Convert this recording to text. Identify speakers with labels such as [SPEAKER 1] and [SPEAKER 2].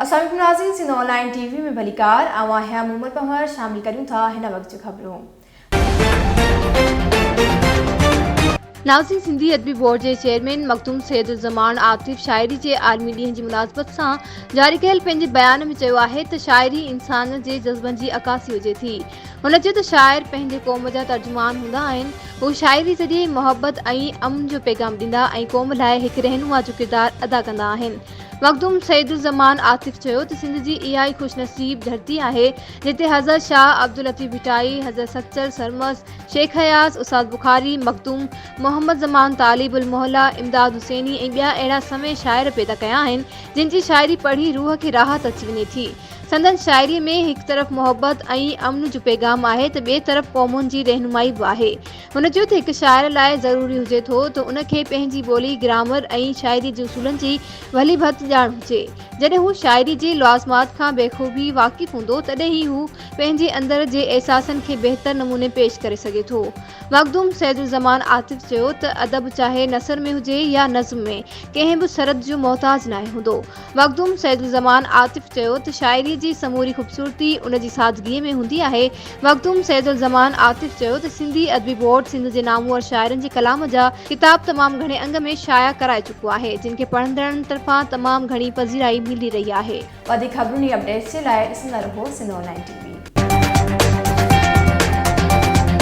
[SPEAKER 1] السلام عليڪم ناظرين سنڌ آن لائين ٽي وي ۾ ڀليڪار آئون آهيان مومل پنهور شامل ڪريون ٿا هن وقت جون خبرون.
[SPEAKER 2] ناظرين سنڌي ادبي بورڊ جي چيئرمين مخدوم سيد الزمان عاطف شاعري جي عالمي ڏينهن جي مناسبت سان جاري ڪيل پنهنجي بيان ۾ چيو آهي ته شاعري انسان جي جذبن جي عڪاسي هجي ٿي هن چيو ته شاعر پنهنجي قوم جا ترجمان هوندا آهن هو شاعري ذريعي محبت ۽ امن جو پيغام ڏيندا ۽ قوم لاء هڪ رهنما جو ڪردار ادا ڪندا آهن. مخدوم سعيد الزمان عاطف چيو ته سنڌ جي اها ئي خوش نصيب ڌرتي آهي جتي حضرت شاهه عبداللطيف ڀٽائي، حضرت سچل سرمست، شيخ اياز، استاد بخاري، مخدوم محمد زمان طالب الموليٰ، امداد حسيني ۽ ٻيا اهڙا سوين شاعر پيدا ڪيا آهن جن جي شاعري پڙهي روح کي راحت اچي وڃي ٿي. سندن شاعريء ۾ هڪ طرف محبت ۽ امن جو پيغام آهي ته ٻئي طرف قومن جي رهنمائي به آهي. هن چيو ته هڪ شاعر لاء ضروري هجي ٿو ته ان کي پنهنجي ٻولي، گرامر ۽ شاعريء جي اصولن جي ڀلي ڀت ڄاڻ هجي. جڏهن هو شاعريء جي لوازمات کان بخوبي واقف هوندو تڏهن ئي هو پنهنجي اندر جي احساسن کي بهتر نموني پيش ڪري سگهي ٿو. مخدوم سعيد الزمان عاطف چيو ته ادب چاهي نثر ۾ هجي يا نظم ۾ ڪنهن به سرحد جو محتاج ناهي هوندو. مخدوم سعيد الزمان عاطف چيو ته شاعريء جي سموري خوبصورتي ان جي سادگيء ۾ هوندي آهي. مخدوم سعيد الزمان عاطف چيو ته سنڌي ادبي بورڊ سنڌ جي نامور شاعرن جي ڪلام جا ڪتاب تمام گهڻي انگ ۾ شايع ڪرائي چڪو آهي، جن کي پڙهندڙن طرفان تمام گهڻي پذيرائي ملي رهي آهي.
[SPEAKER 1] وڌيڪ خبرن ۽ اپڊيٽس جي لاء ڏسندا رهو سنڌ آن لائين ٽي وي.